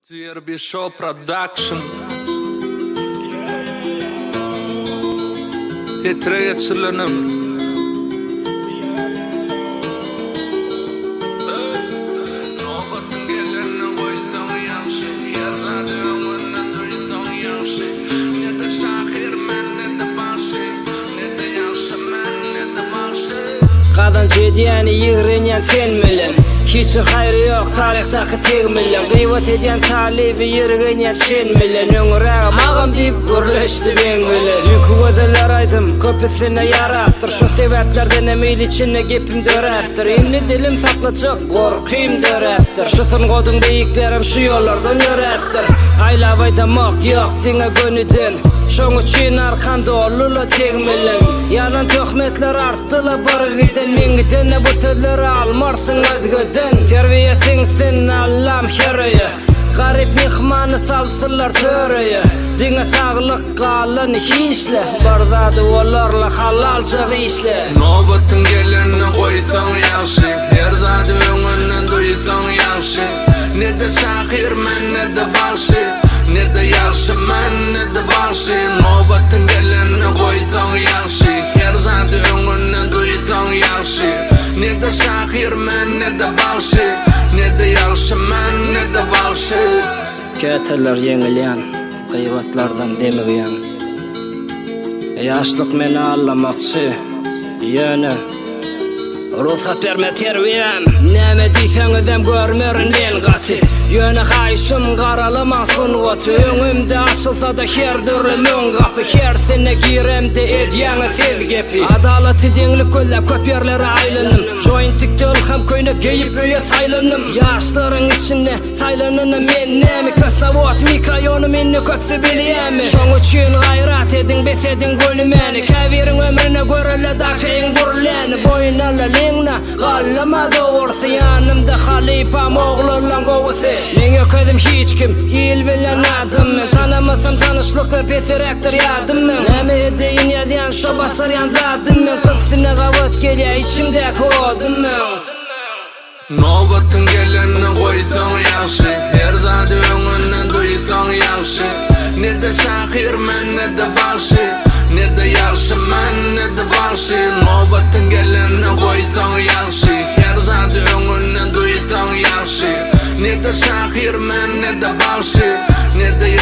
TRB Show Production Setire geçirilen ömür. Nobatyň gelenini goýsaň ýagşy, Her zady öňünden duýsaň ýagşy. Ne-de şahyr men, ne-de bagşy, Ne-de ýagşy men, ne-de bagşy. Gazanç edýäni ýigrenýän sen bilen Hiç bir haýry ýok taryhdaky teg bilen Gyýbat edýän talyby ýirgenýän çen bilen Öňürägem agam diýip gürleşdi meň bilen Düýnki gözeller aýdym köpüsine ýarapdyr Şo sebäplerdenem il içinde gepim döräpdir Indi dilim saklajak gorkym döräpdir Şu sungatyň beýiklerem şu ýollardan ýöräpdir Aýlap aýdamok ýok diňe gönüden Şoň üçin arkan dolula tegmiliň Ýalan töhmetler artdyla bir giden Men gidende bu sözleri almarsyň özgeden Terbiýe siňsin Allam her öýe Garyp myhmany salsynlar tör öýe Diňe saglyk galany hiçle Bir zady bolarla halalja işle. Nobatyň gelenini goýsaň ýagşy Her zady öňünden duýsaň ýagşy Ne-de şahyr men ne-de bagşy Ne-de ýagşy men ne-de bagşy Nobatyň gelenini goýsaň ýagşy Her zady öňünden duýsaň ýagşy Ne-de şahyr men ne-de bagşy Ne-de ýagşy men ne-de bagşy. Käteler ýeňilýän, gyýbatlardan demigýän. Ýaşlyk meni aldamakçy, ýöne. Rugsat berme terbiýäm, näme diýseňizem görmerin men gaty. Ýöne haýyşym garalamaň sungaty. Öňümde açylsada her dürli müň gapy, hersine giremde edýäňiz siz gepi. Adalaty deňlik gözläp köp ýerlere aýlandym. Joint tikdi ylham köýnek geýip öýe saýlandym. Ýaşlaryň içinde Saýlananyna men näme Krasnowod mikroýonym indi köpsi bilýämi Şoň üçin gaýrat ediň bes ediň gülmäni Käbiriň ömrüne görelde dakyň gürläni Boýun alalyňda gallama dogrusy Ýanymda halypam oglanlaň gowusy Meň ökezim hiç kim il bilen adym men Tanamasam tanyşlyk we pesiräkdir ýadym meň Näme edeýin ýazýan şo başarýan zadym men Köpüsine gabat gelýä içimdäki odum meň. Nobatyň gelenini goýsaň ýagşy, Her zady öňünden duýsaň ýagşy. Ne-de şahyr men, ne-de bagşy, Ne-de ýagşy men, ne-de bagşy. Nobatyň gelenini goýsaň ýagşy, Her zady öňünden duýsaň ýagşy. Ne-de şahyr men, ne-de bagşy, Ne-de.